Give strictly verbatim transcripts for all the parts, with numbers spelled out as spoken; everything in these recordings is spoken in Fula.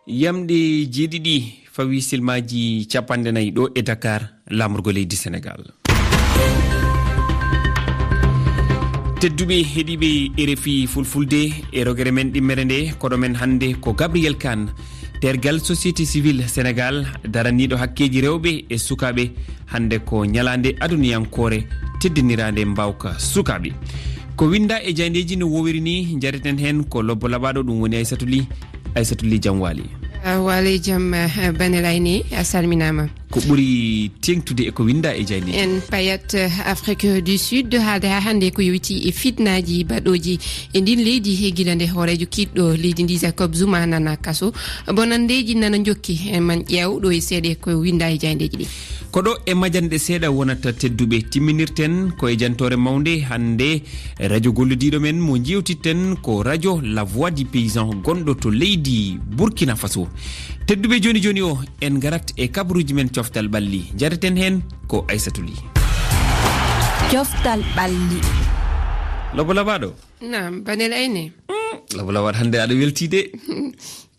Yamɗe jeeɗiɗi fawi silmaaji capanɗe nayi ɗo e Dakar, laamorgo leydi Senegaal. Tedduɓe heɗiiɓe R F I Fulfulde, e rogere men ɗimmere nde, koɗo men hannde ko Gabriel Kane, tergal Société Civile Senegaal, daraniiɗo hakkeeji rewɓe e sukaaɓe, hannde ko ñalaande aduniyankoore teddiniraande mbaawka sukaaɓe. Ko winnda e jaayndeeji no woowiri ni, njareten heen ko lobbo laɓaaɗo, ɗum woni Aysatu Li. Aysatu Li, jam waali. A waali jam, eh, Banel Ayni, a salminaama. Ko ɓuri teeŋtude e ko winnda e jaayndeeji? En payat, eh, Afrique du Sud, haalde haa hannde ko yowiti e fitnaaji baɗooji e ndin leydi, he gila nde hooreejo kiiɗɗo leydi ndi Jacob Zuma nana kaso. Bonanndeeji nana njokki, en man ƴeew ɗo e seeɗe ko winnda e jaayndeeji ɗi. Ko ɗo e majanɗe seeɗa wonata tedduɓe timminirten ko e jantoore mawnde hannde radio gollidiiɗo men mo njeewtitten ko radio La Voix du Paysan gonɗo to leydi Burkina Faso. Tedduɓe jooni jooni o, en ngarat e kabaruuji men coftal ɓalli. Njareten heen ko Aysatu Li. Coftal ɓalli. Lobo laɓaaɗo? Naam, Banel Ayni. Mm, lobo laɓaaɗo hannde aɗa weltii de.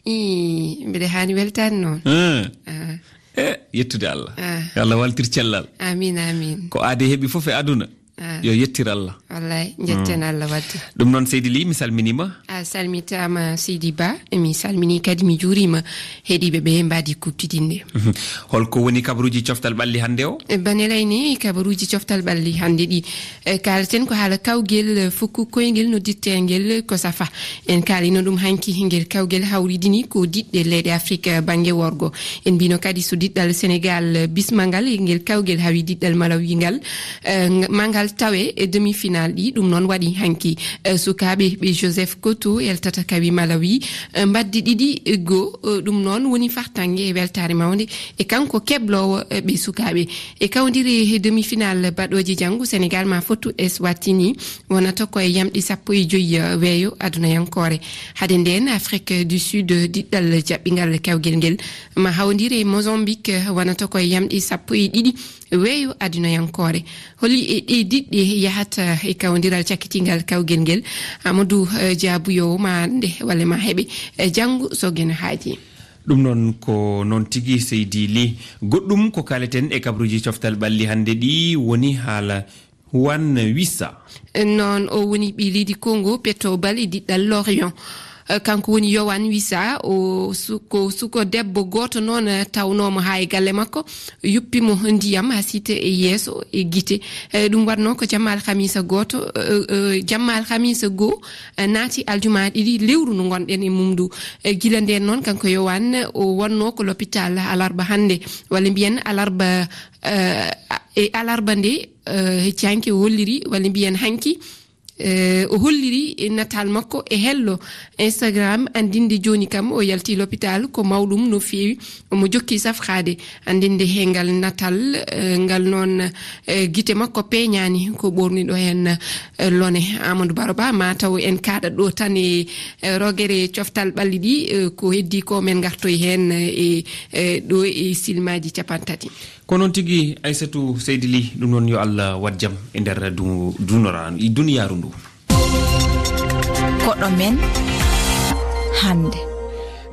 Ii, mbiɗa haani weltaade noon. Ah. Ah. Eh, yettude Allah. Ah. Yo Allah waltir cellal. Amiin, amiin. Ko aade heɓi fof e aduna. Ah. Yo yettir Allah. Wallay, njetten Allah wadde. Ɗum noon, Seydi Ly, mi salminiima. A salmitaama, Seydi Ba. Mi salminii kadi, mi juuriima heɗiiɓe ɓe mbaadi kuuɓtidinde. Mhm. Holko woni kabaruuji coftal ɓalli hannde o? E, Banel Ayni, kabaruuji coftal ɓalli hannde ɗi, e, kaalten ko haala kawgel fukku koyngel noddirteengel ko safa. En kaalino ɗum hanki, ngel kawgel hawridini ko diɗɗe leyɗe Afrik, eh, bannge worgo. En mbino kadi so diɗɗal Senegaal, eh, bisma ngal, ngel kawgel hawi diɗɗal Malawi ngal, eh, ng-, ma ngal tawe e demi-finale ɗi. Ɗum noon waɗi hanki, eh, sukaaɓe ɓe Joseph Koto eltata kawi Malawi, eh, mbaddi ɗiɗi e goo. Eh, ɗum noon woni fartaŋŋe e weltaare mawnde e kanko kebloowo, eh, ɓe sukaaɓe. E kawdiri he demi-finale baɗooji janngo, Senegaal ma fottu Eswatini, wonata ko e yamɗi sappo e joy weeyo adunayankoore. Hade ndeen, Afrique du Sud, diɗɗal jaɓɓingal kawgel ngel, ma hawndire e Mozambique, wonata ko e yamɗi sappo e ɗiɗi weeyo adunayankoore. Holi e ɗe diɗɗe yahata e kawndiral cakkitingal kawgel ngel? Amadou, eh, Diabuyo ma annde, walla ma heɓe, eh, janngo so geno haaji. Ɗum noon ko noon tigi, Seydi Ly. Goɗɗum ko kaaleten e kabaruuji coftal ɓalli hannde ɗi woni haala Juan Wissa. Noon, o woni ɓii leydi Congo, pettoowo bal e diɗɗal Lorient. Eh, kanko woni Yohan Wissa, o su-, ko suko debbo gooto noon, eh, tawnoomo haa e galle makko, yuppi mo ndiyam haa site e yeeso e gite. Eh, ɗum waɗnoo ko jamma alhamiisa gooto, eh, eh, jamma alhamiisa goo, eh, naati aljuma ɗiɗi lewru ndu ngonɗen e mum ndu. Eh, gila ndeen noon, kanko Yohan, o wonnoo ko l'hôpital alarba hannde, walla mbiyen alarba, eh, a-, e alarba nde, eh, hecci hanki o holliri, walla mbiyen hanki, eh, o holliri nataal makko e hello Instagram, anndinde jooni kam o yalti l'hôpital, ko mawɗum no feewi. Omo jokki safraade anndinde he ngal natal, eh, ngal noon, eh, gite makko peeñaani ko ɓoorniɗo heen, eh, lone. Amadou Baro Ba, ma taw en kaaɗat ɗo tan e, eh, rogere coftal ɓalli ɗi, eh, ko heddi ko men ngartoy heen, eh, e, eh, ɗo e silmaaji capantati. Ko noon tigi, Aysatu, Seydi Ly, ɗum noon yo Allah waɗ jam e nder du-, dunora-, duniyaaru ndu. Koɗo men hannde.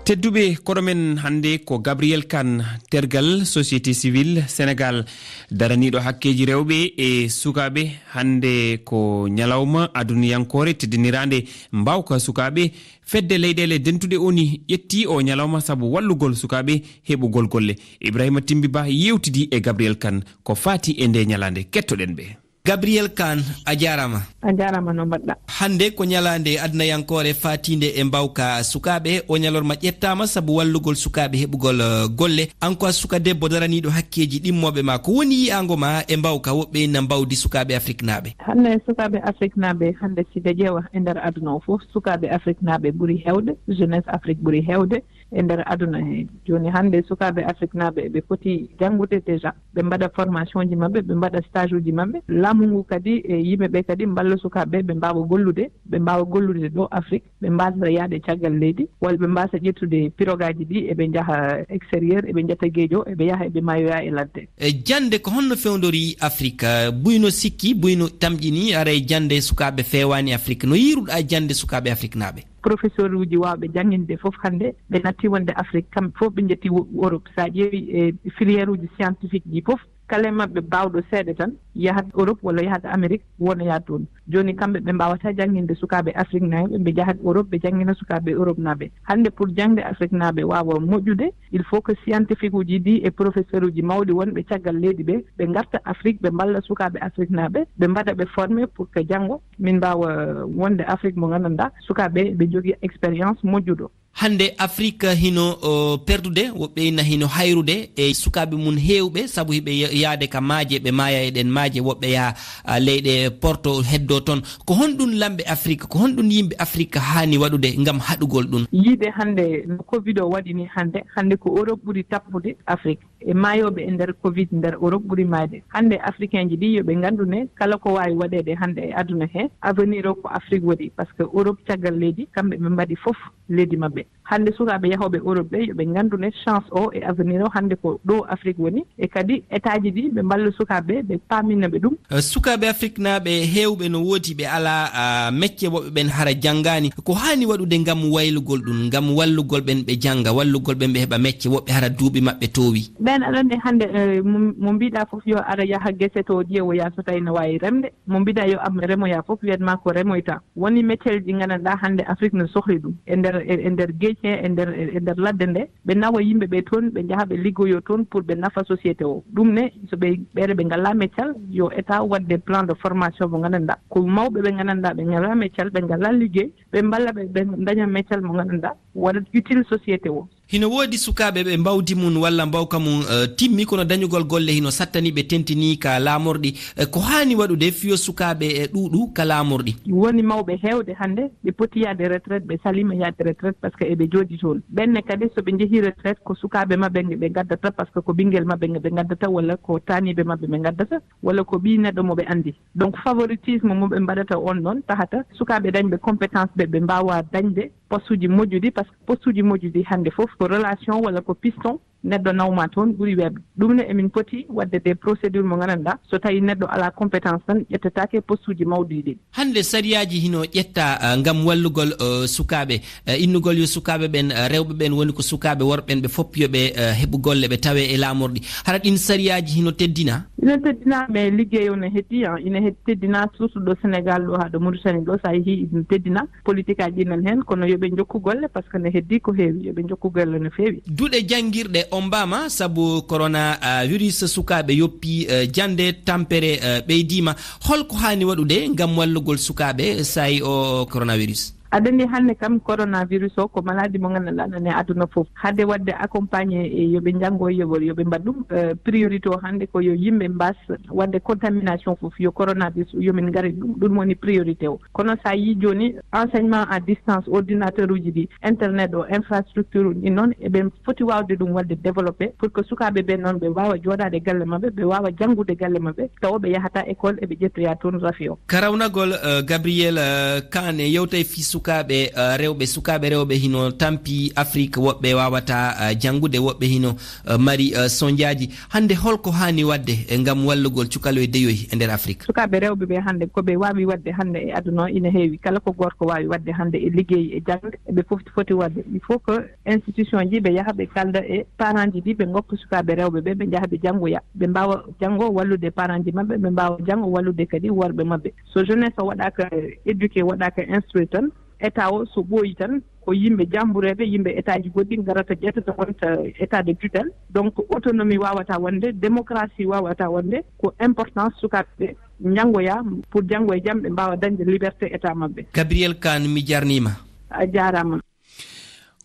Tedduɓe, koɗo men hannde ko Gabriel Kane, tergal Société Civile Senegaal, daraniiɗo hakkeeji rewɓe e sukaaɓe. Hannde ko ñalawma aduniyankoore teddiniraande mbaawka sukaaɓe. Fedde leyɗeele dentuɗe O N U ƴetti o ñalawma sabu wallugol sukaaɓe heɓugol golle. Ibrahima Timbi Ba yeewtidi e Gabriel Kane ko faati e nde ñalaande. Kettoɗen ɓe. Gabriel Kane, a jaaraama. A jaaraama, no mbaɗɗa? Hannde ko ñalaande adunayankoore faatiinde e mbaawka sukaaɓe. O ñalorma ƴettaama sabu wallugol sukaaɓe heɓugol, eh, golle. An ko a suka debbo daraniiɗo hakkeeji ɗimmooɓe ma. Ko woni yi'aango ma e mbaawka woɓɓe ina mbawdi sukaaɓe afriknaaɓe? Hannde sukaaɓe afriknaaɓe, hannde si ɓe ƴeewa e nder aduna o fof, sukaaɓe afriknaaɓe ɓuri heewde, jeunesse Afrique ɓuri heewde e nder aduna he. Jooni hannde sukaaɓe afriknaaɓe ɓe poti janngude déjà, ɓe mbaɗa formation ji maɓɓe, ɓe mbaɗa stage uji maɓɓe. Laamu ngu kadi e yimɓe ɓe kadi mballa sukaaɓe ɓe, ɓe mbaawa gollude, ɓe mbaawa gollude ɗo Afrique, ɓe mbaasa yahde caggal leydi, walla ɓe mbaasa ƴettude pirogaaji ɗi, eɓe njaha extérieur, eɓe njetta geejo, eɓe yaha, eɓe mayoya e ladde. E jannde, ko honno fewndori Afrique? Buy no sikki, buy no tamƴini, aray jannde sukaaɓe feewaani Afrique. No yiiruɗaa jannde sukaaɓe afriknaaɓe? Professeur uji waawɓe jannginde fof hannde ɓe natti wonde Afrique, kamɓe fof ɓe njetti Europe. So a ƴeewi e filière uji scientifique ɗi fof, kala e maɓɓe baawɗo seeɗa tan yahat Europe walla yahat Amérique wonoya toon. Jooni kamɓe ɓe mbaawata jannginde sukaaɓe Afrique naaɓe, ɓe njahat Europe ɓe janngina sukaaɓe Europe naaɓe. Hannde pour jaŋde Afrique naaɓe waawa moƴƴude, il faut que scientifique uji ɗi e professeur uji mawɗi wonɓe caggal leydi ɓe, ɓe ngarta Afrique, ɓe mballa sukaaɓe Afrique naaɓe, ɓe mbaɗa ɓe formé pour que janngo min mbaawa wonde Afrique mo nganndanɗaa sukaaɓe ɓe njogii expérience moƴƴuɗo. Hannde Afrique hino, o, perdude, woɓɓe ina hino hayrude e sukaaɓe mum heewɓe, sabu hiɓe ya-, yaade ka maaje, ɓe maaya e ɗen maaje, woɓɓe yaha, a, leyɗe porto heddoo toon. Ko honɗun lamɓe Afrique, ko honɗun yimɓe Afrique haani waɗude ngam haɗugol ɗun? Yiide hannde no covid o waɗi ni hannde, hannde ko Europe ɓuri tappude Afrique. E maayooɓe e nder covid nder Europe ɓuri maayde. Hannde Africain ji ɗi yo ɓe nganndu ne kala ko waawi waɗeede hannde e aduna he, avenir o ko Afrique waɗi, parce que Europe caggal leydi, kamɓe ɓe mbaɗi fof leydi maɓɓe. Hannde sukaaɓe yahooɓe Europe ɓe, yo ɓe nganndu ne chance o e avenir o hannde ko ɗo Afrique woni, e kadi état ji ɗi ɓe mballa sukaaɓe, ɓe paamina ɓe ɗum. Eh, sukaaɓe Afrique naaɓe heewɓe no woodi ɓe alaa, ah, mecce, woɓɓe ɓen hara janngaani. Ko haani waɗude ngam waylugol ɗum, ngam wallugol ɓen ɓe jannga, wallugol ɓen ɓe heɓa mecce, woɓɓe hara duuɓi maɓɓe toowi? Ɓen aɗa anndi hannde, eh, mo, mo mbiɗa fof yo ara yaha gese to ƴeewoya so tawi no waawi remde. Mo mbiɗa yo am remoya fof wiyat ma ko remoyta. Woni meccel ɗi nganndanɗaa hannde Afrique no sohli ɗum. E nder, e, e nder geec he, e nder, e, e nder ladde nde, ɓe nawa yimɓe ɓe toon, ɓe njaha ɓe liggoyo toon pour ɓe nafa société o. Ɗum ne, so ɓe, ɓeere ɓe ngala meccal, yo état waɗde plan de formation mo nganndanɗaa. Ko mawɓe ɓe nganndanɗaa ɓe ngala meccal, ɓe ngala liggey, ɓe mballa ɓe, ɓe ndaña meccal mo nganndanɗaa, waɗat utile société o. Hino woodi sukaaɓe ɓe mbawdi mum walla mbawka mum, eh, timmi, kono dañugol golle hino sattani ɓe, tentini ka laamorɗi. Eh, ko haani waɗude fiyo sukaaɓe, eh, ɗuuɗu ka laamorɗi? Woni mawɓe heewde hannde, ɓe poti yaade retraite, ɓe saliima yaade retraite, parce que eɓe jooɗi toon. Ɓenne kadi, so ɓe njehii retraite, ko sukaaɓe maɓɓe ɓe ngaddata, parce que ko ɓinngel maɓɓe ɓe ngaddata, walla ko taaniiɓe maɓɓe ɓe ngaddata, walla ko ɓii neɗɗo mo ɓe anndi. Donc, favoritisme mo ɓe mbaɗata on ɗon, tahata sukaaɓe dañɓe compétence ɓe, ɓe mbaawa dañde postuuji moƴƴuɗi, parce que postuuji moƴƴuɗi hannde fof ko relation walla ko piston neɗɗo nawma toon ɓuri weeɓde. Ɗum ne, emin poti waɗde des procédures mo nganndanɗaa, so tawi neɗɗo alaa compétence tan, ƴettetaake postuuji mawɗi ɗi. Hannde sariyaaji hino ƴetta, ah, ngam wallugol, eh, sukaaɓe, eh, innugol yo sukaaɓe ɓen, eh, rewɓe ɓen, woni ko sukaaɓe worɓe ɓen, ɓe fof yo ɓe, eh, heɓu golle, ɓe tawe e laamorɗi. Hara ɗin sariyaaji hino teddina? Ina teddina, mais liggey o ne heddi, ah, ina hed-, teddina, surtout ɗo Sénégal ɗo haa ɗo Mauritanie ɗo, so a yehii ina teddina. Politique aji ɗi nan heen, kono yo ɓe njokku golle, parce que ne heddi ko heewi, yo ɓe njokku golle no feewi. Duɗe janngirɗe ombaama sabu corona, ah, virus, sukaaɓe yoppi, eh, jannde, tampere, eh, ɓeydiima. Hol ko haani waɗude ngam wallugol sukaaɓe saa'i o coronavirus? Aɗa anndi hannde kam coronavirus o ko maladie mo nganndanɗaa nane aduna fof. Hade waɗde accompagné e yo ɓe njanngo, yo ɓe, yo ɓe mbaɗ ɗum, eh, priorité o hannde ko yo yimɓe mbaas waɗde contamination fof, yo coronavirus o yo min ngare ɗum, ɗum woni priorité o. Kono so a yii jooni enseignement à distance, ordinateur uji ɗi, internet o, infrastructure uji ɗi noon, eɓe foti waawde ɗum waɗde développé pour que sukaaɓe ɓe noon ɓe waawa jooɗaade galle maɓɓe, ɓe waawa janngude galle maɓɓe, tawa ɓe yahata école eɓe ƴettoya toon rafi o. Ka rawnagol, eh, Gabriel, eh, Kane yewtay fii sukaaɓe, eh, rewɓe, sukaaɓe rewɓe hino tampi Afrique, woɓɓe waawata, eh, janngude, woɓɓe hino, eh, mari, eh, sonjaaji. Hannde hol ko haani waɗde, eh, ngam wallugol cukaloy deyoy e nder Afrique? Sukaaɓe rewɓe ɓe hannde, ko ɓe waawi waɗde hannde e aduna o ina heewi. Kala ko gorko waawi waɗde hannde e liggey e jaŋde, ɓe fof foti waɗde. Il faut que institution ji ɓe yaha ɓe kalda e parent ji ɗi, ɓe ngokka sukaaɓe rewɓe ɓe, ɓe njaha ɓe janngoya. Ɓe mbaawa janngo wallude parent ji maɓɓe, ɓe mbaawa janngo wallude kadi worɓe maɓɓe. So jeunesse o waɗaaka éduqué, waɗaaka instruit tan, état o so ɓooyi tan, ko yimɓe jambureeɓe, yimɓe état ji goɗɗi ngarata ƴettata wonta état de tutelle. Donc, autonomie waawata wonde, démocratie waawata wonde, ko importance sukaaɓe ɓe njanngoya pour janngo e jam ɓe mbaawa dañde liberté état maɓɓe. Gabriel Kane, mi jarniima. A jaaraama.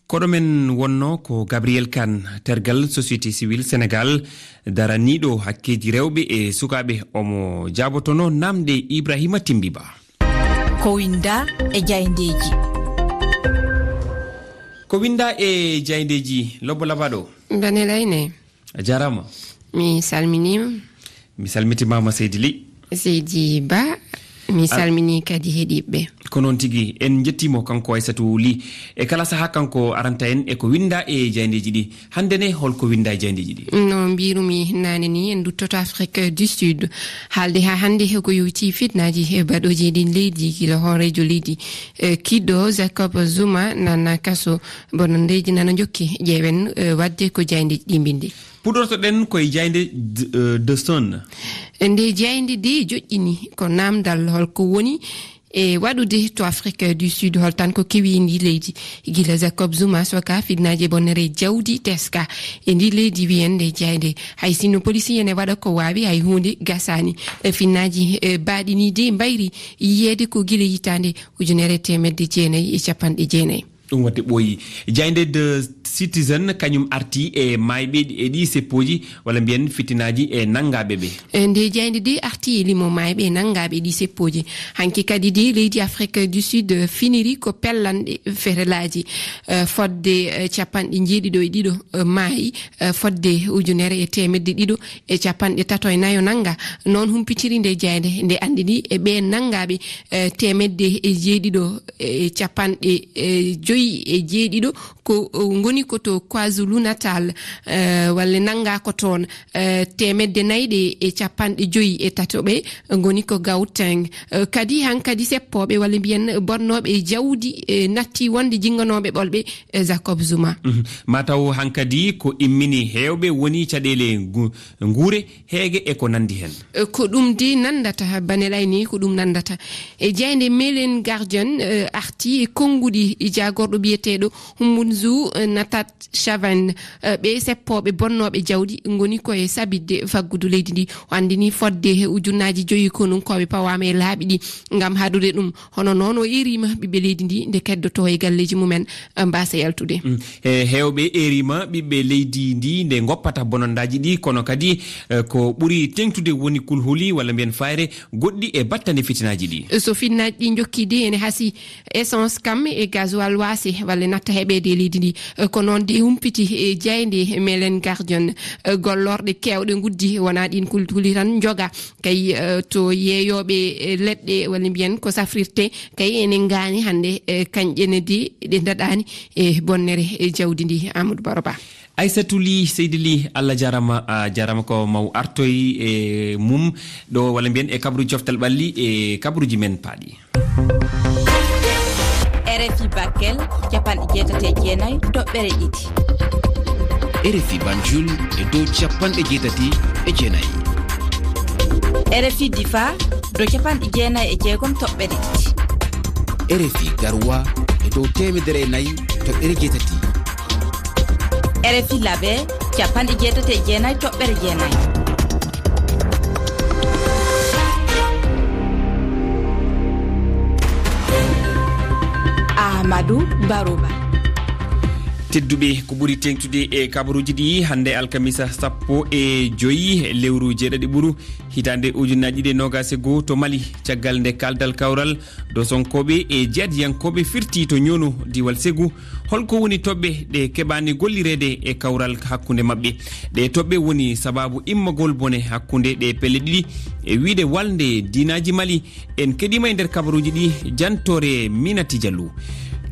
Koɗo men wonno ko Gabriel Kane, tergal Société Civile Sénégal, daraniiɗo hakkeeji rewɓe e sukaaɓe. Omo jaabotono namɗe Ibrahima Timbi Ba. Ko winda e jayndeeji. Ko winda e jayndeeji, Lobbo Labaɗo. Mbanelay ne. A jaaraama. Mi salminiima. Mi salmitimaama, Seydi Ly. Seydi Ba. Mi salmini kadi heɗiiɓe. Ko noon tigi, en njettiimo kanko Aysatu Li. E kala sahaa kanko aranta en e ko winnda e jaayndeeji ɗi. Hannde ne, holko winnda e jaayndeeji ɗi? No mbirumi naane ni, en nduttoto Afrique du Sud. Haalde haa hannde ko yowiti fitnaaji e baɗooji e ɗin leydi, gila hooreejo leydi, eh, kiɗɗo Jacob Zuma nana kaso, bonanndeeji nana njokki. Ƴeewen, eh, waɗde ko jaayndeeji ɗi mbinndi. Puɗortoɗen koye jaaynde d-, eh, The Sun. Nde jaaynde de joƴƴini ko naamndal holko woni e waɗude to Afrique du Sud, holtan ko kewi e ndi leydi. Gila Jacob Zuma soka, fitnaaji e bonnere jawdi teska e ndi leydi, wiyen nde jaaynde. Hay sinno polisi ene waɗa ko waawi, hay huunde gasaani. E fitnaaji, e baaɗi ni de mbayri yiyeede ko gila hitaande ujunere e teemedde jeenayi e capanɗe jeenayi. Ɗum waɗde ɓooyi. Jaaynde The Citizen, kañum arti e maayɓe e ɗi seppooji, walla mbiyen fitinaaji e nanngaaɓe ɓe. E nde jaaynde de arti e limo maayɓe e nanngaaɓe e ɗi seppooji. Hanki kadi de leydi Afrique du Sud, eh, finiri ko pellanɗe ferelaaji. Eh, fodde, eh, capanɗe jeeɗiɗo e ɗiɗo, eh, maayi, eh, fodde ujunere e teemedde ɗiɗo e capanɗe tato e nayo nannga. Noon humpitiri nde jaaynde, nde anndini e ɓeen nanngaaɓe, eh, teemedde e jeeɗiɗo e capanɗe, eh, joyi e jeeɗiɗo ko, eh, ngoni ko to KwaZulu Natal, eh, walla nannga ko toon, eh, teemedde nayi ɗe e capanɗe joyi e tato ɓe ngoni ko Gauteng. Eh, kadi hankadi seppooɓe walla mbiyen bonnooɓe jawdi, eh, natti wonde jinnganooɓe ɓolɓe, eh, Jacob Zuma. Mhm. Mataw hankadi ko immini heewɓe woni caɗeele ngu-, nguure, heege e ko nanndi heen. Eh, ko ɗum de nanndata, Banelay ni ko ɗum nanndata. E jaaynde Mailen Guardian, eh, arti e konnguɗi jaagorɗo biyeteeɗo Hummunzu, eh, Natat Chavan, eh, ɓe seppooɓe bonnooɓe jawdi ngoni koye sabitde faggudu leydi ndi. O anndini fodde e ujunnaaji joyi konunkooɓe pawaama e laaɓi ɗi ngam haɗude ɗum. Hono noon o eeriima ɓiɓɓe leydi ndi nde keddotoo e galleeji mumen, eh, mbaasa yaltude. Mm. E heewɓe eeriima ɓiɓɓe leydi ndi nde ngoppata bonondaaji ɗi, kono kadi, eh, ko ɓuri teŋtude woni kulhuli walla mbiyen fayre goɗɗi e battane fitinaaji ɗi. So fitinaaji ɗi njokki de ene hasi essence kam e gasoil waase walla natta heɓeede e leydi ndi. Eh, ko noon de humpiti e jaaynde Mailen Guardian, eh, gollorɗe keewɗe nguddi, wonaa ɗiin kulhuli tan njoga. Kay, eh, to yeeyooɓe, eh, leɗɗe walla mbiyen ko safrirte, kay ene ngaani hannde, eh, kañƴe ne de ɗe ndaɗaani e bonnere, eh, jawdi ndi, Amadou Baro Ba. Aysatu Li, Seydi Li, Allah jaaraama, a jaaraama ko maw artoy e mum ɗo, walla mbiyen e kabru coftal ɓalli e kabruji men paaɗi. R F I Bakel, capanɗe jeetati e jeenayi toɓɓere ɗiɗi. R F I Banjul e dow capanɗe jeetati e jeenayi. R F I Difa, dow capanɗe jeenayi e jeegom toɓɓere ɗiɗi. R F I Garoua e dow teemedere e nayi toɓɓere jeetati. R F I Labe, capanɗe jeetati e jeenayi toɓɓere jeenayi. Ahmadou Barouba. Tedduɓe, ko ɓuri teeŋtude e kabaruuji ɗi hannde alkamisa sappo e joyi lewru jeeɗaɗi ɓuru hitaande ujunnaaji ɗiɗi e noogaas e goo to Mali, caggal nde kaaldal kawral dosonkooɓe e jihadiyankooɓe firti to Ñoono, diiwal Segu. Holko woni toɓɓe ɗe keɓaani gollireede e kawral hakkunde maɓɓe? Ɗee toɓɓe woni sabaabu immagol bone hakkunde ɗee pelle ɗiɗi, e wiyde walnde diinaaji Mali. En keɗiima e nder kabaruuji ɗi, jantoore Minati Diallo.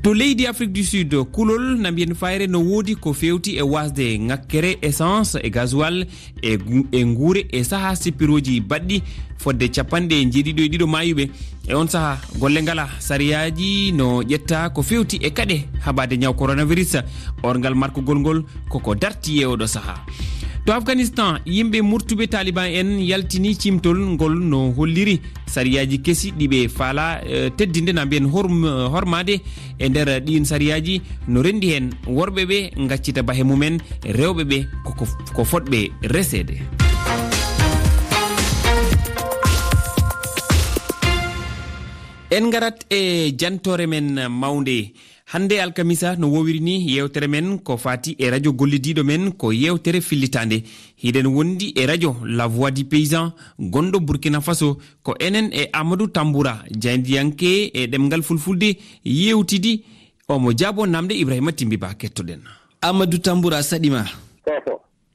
To leydi Afrique du Sud, kulol na mbiyen fayre no woodi ko feewti e waasde ŋakkere essence e gasoil e gu-, e nguure e sahaa sippirooji baɗɗi fodde capanɗe jeeɗiɗo e ɗiɗo maayuɓe. E on sahaa, golle ngala, sariyaaji no ƴetta ko feewti e kaɗe haɓaade ñaw coronavirus. Orngal markugol ngol koko darti e oɗo sahaa. To Afghanistan, yimɓe murtuɓe Taliban en yaltini cimtol ngol no holliri sariyaaji kesi ɗi ɓe faala, eh, teddinde na mbiyen horm-, hormaade. E nder ɗiin sariyaaji no renndi heen worɓe ɓe ngaccita bahe mumen, rewɓe ɓe ko, ko, ko fotɓe reseede. En ngarat e jantoore men mawnde. Hannde alkamisa no wowiri ni, yeewtere men ko faati e rajo gollidiiɗo men ko yeewtere fillitaande. Hiɗen wondi e rajo La Voix du Paysan, gonɗo Burkina Faso. Ko enen e Amadou Tamboura, jaayndiyanke e ɗemngal fulfulde, yeewtidi. Omo jaabo namde Ibrahima Timbi Ba, kettoɗen. Amadou Tamboura, saɗi ma.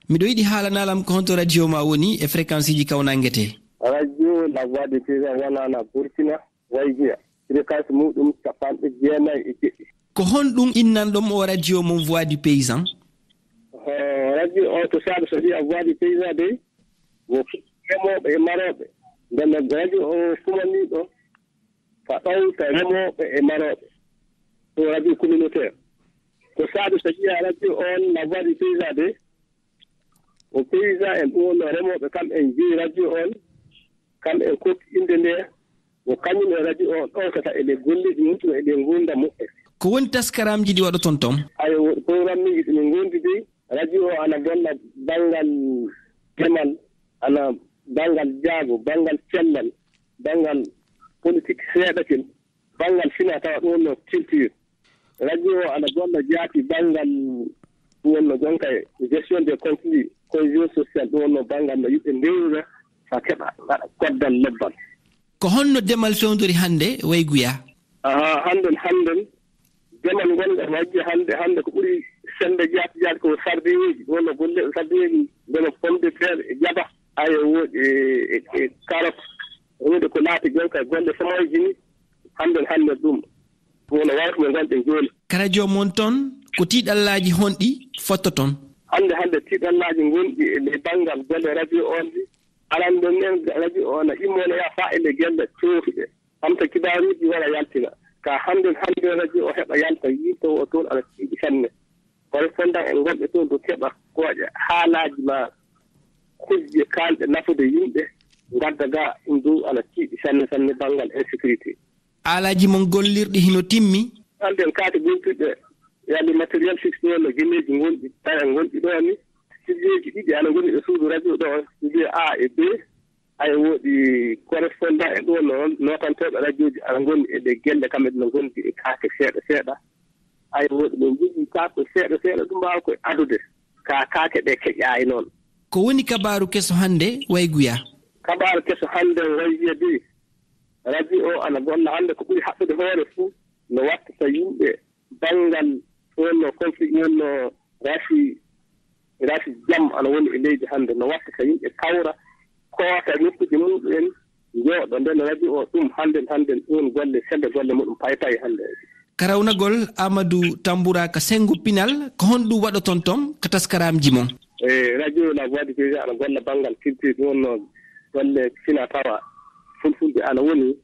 Miɗo yiɗi haalanaa lam ko honto radio ma woni e fréquence ji kawnangete. Radio La Voix des Paysans wonana Burkina, Waygiya, fréquence muɗum capanɗe jeenayi e jeɗɗi. Ko honɗum innanɗon o radio mon Voix du Paysan? Eh, radio o to saɗa so wiya Voix du Paysan de, wo remooɓe e marooɓe. Nden noon radio o kumaniiɗo ka ɗowta remooɓe e marooɓe. Ko radio communautaire. Ko saɗa so wiya radio on La Voix du Paysan de, o paysan en ɗum wonno remooɓe kam en jeyi radio on, kam en kokki innde nde, ko kañum e radio o ɗowtata e ɗe golleeji muɓɓen e ɗe ngurndan muɓɓen. Ko woni taskaramji ɗi waɗoton ton? Ayo, woɗi programmeji ɗi min ngondi de, radio o ana golla banngal demal, ana banngal jaago, banngal cellal, banngal politique seeɗa ken, banngal fina tawa ɗum wonno culture. Radio o ana golla jaati banngal ɗum wonno jonka e gestion des conflits, cohésion sociale, ɗum wonno banngal no yimɓe ndewrira fa keɓa ngaɗa koddal lobbal. Ko honno demal fewndori hannde Wayguya? Aha, hannden, hannden, demal ngonɗen Waygiya hannde, hannde ko ɓuri sennde jaati jaati ko sardiyeeji, ɗum wonno golleeɓe sardiyeeji, ndema pomme de terre e jaba, ayo woodi e, e, e carotte, huunde ko laati jonka e golle somooji ni, hannden, hannden ɗum, ɗum wona wayrude ngonɗen jooni. Ka radio mon ton, ko tiiɗallaaji honɗi fottoton? Hannde, hannde tiiɗallaaji ngonɗi e ley banngal golle radio on ɗi, arande nden radio o na immone ya faa e ley gelle tootuɗe. Ɓamta kibaaruuji wara yaltina. Ka hannden, hannden radio o heɓa yalta yimɓe o toon ana tiiɗi sanne. Correspondant en gonɓe toon to keɓa kooƴa haalaaji ma kujje kaalɗe nafude yimɓe ngadda ga ɗum dow ana tiiɗi sanne sanne banngal insécurité. Haalaaji mon gollirɗi hino timmi? Hannden kaake gontirɗe yalli matériel fixe ɗo no gineeji gonɗi, tawa gonɗi ɗo ni. Studio ji ɗiɗi ana ngoni e suudu radio ɗo, studio A e B. Hay woodi correspondant e ɗo no nootantooɓe radioji ana ngoni e ɗe gelle kamɓe no ngondi e kaake seeɗa seeɗa. Hay woodi ɓe njogii kaake seeɗa seeɗa ɗum mbaawa koye adude ka kaake ɗe keƴaay noon. Ko woni kabaaru keso hannde Wayguya? Kabaaru keso hannde Wayguya de, radio o ana golla hannde ko ɓuri haɓɓude hoore fuu no wattata yimɓe banngal wonno conflit wonno rafi, rafi jam ana woni e leydi hannde, no watta ka yimɓe kawra, koota nokkuuje muɗum en, njooɗo nden radio o, ɗum hannden, hannden ɗum golle, sende golle muɗum pay pay hannde. Ka rawnagol Amadou Tamboura ka senngo pinal, ko honɗum waɗoton ton ka taskaramji mon? E radio La Voix du Paysan ana golla banngal culture, ɗum wonno golle fina tawa fulfulde ana woni,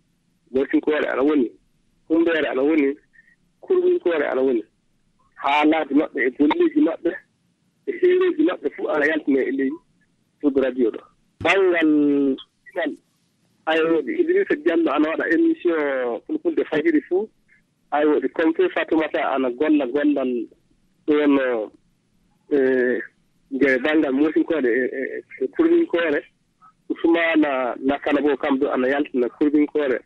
Moysinkoore ana woni, Kummbeere ana woni, Kurminkoore ana woni. Haalaaji maɓɓe e golleeji maɓɓe e hiireeji maɓɓe fuu ana yaltine e ley suudu radio ɗo. Banngal pinal, aywa, Idrissa Diallo ana waɗa émission Fulfulde Fajiri fuu. Aywa, ɗi Kompe Fatoumata ana golla gollal ɗo wonno, e, nde banngal Moysinkoore e, e, e Kurminkoore. Usmaana Nakana bo kam ɗo ana yaltina Kurminkoore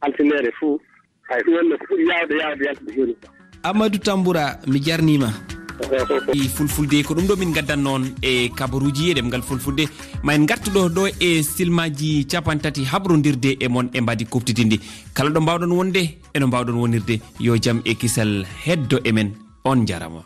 altineere fuu. Hay ɗum wonno ko ɓuri yaawde, yaawde yaltude jooni ko. Amadou Tamboura, mi jarniima. E Fulfulde, ko ɗum ɗo min ngaddan noon e kabaruuji e ɗemngal Fulfulde. Ma en ngartu ɗo, ɗo e silmaaji capantati habrondirde e mon e mbaadi kuuɓtidinndi. Kala ɗo mbaawɗon wonde, e no mbaawɗon wonirde, yo jam e kisal heddo e men. On njaaraama.